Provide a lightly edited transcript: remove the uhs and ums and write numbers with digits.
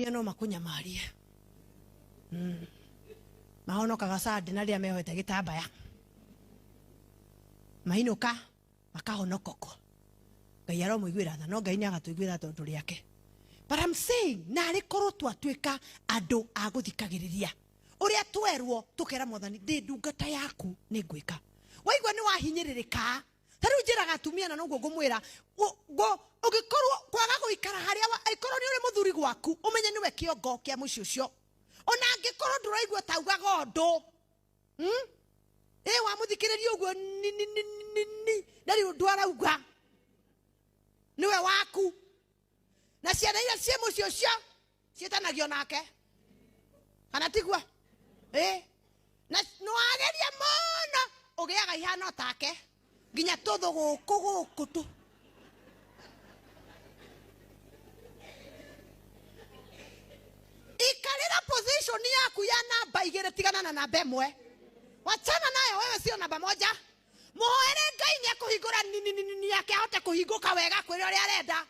Atumia no makũnyamarie. Mahonokaga Sunday na rĩrĩa mehoete gĩtambaya. Mainũka makahonokoko. Ngai aromũiguĩra tha, no Ngai nĩ agatũiguĩra tondũ tũrĩ ake. But I'm saying, narĩ korwo twatuĩka andũ a gũthikagĩrĩria ũrĩa twerwo, tũkera Mwathani, ndĩ ndungata yaku, nĩ ngwĩka. Waigua nĩ wahinyĩrĩrĩka. Ta rĩu njĩraga atumia, na noguo ngũmwĩra, ũngĩkorwo kwaga gũikara harĩa angĩkorwo nĩ ũrĩ mũthuri gwaku, ũmenye nĩwe kĩongo kĩa mũciĩ ũcio. Ona angĩkorwo ndũraigua ta augaga ũndũ, Ĩ wamũthikĩrĩria ũguo ni, ni, ni, ni, ni, ndarĩ ũndũ arauga, nĩwe waku. Na ciana iria ciĩ mũciĩ ũcio ciĩtanagio nake, kana tiguo? Ĩ na nĩwageria mũno ũgĩaga ihana take nginya tũthũ gũkũ gũkũ tu. Ikarĩra position yaku ya namba igĩrĩ, tigana na namba ĩmwe, wachana nayo, wewe sio namba moja. Muhoere Ngai nĩ akũhingũra nini nini yake ahote kũhingũka wega kwĩra ũrĩa arenda.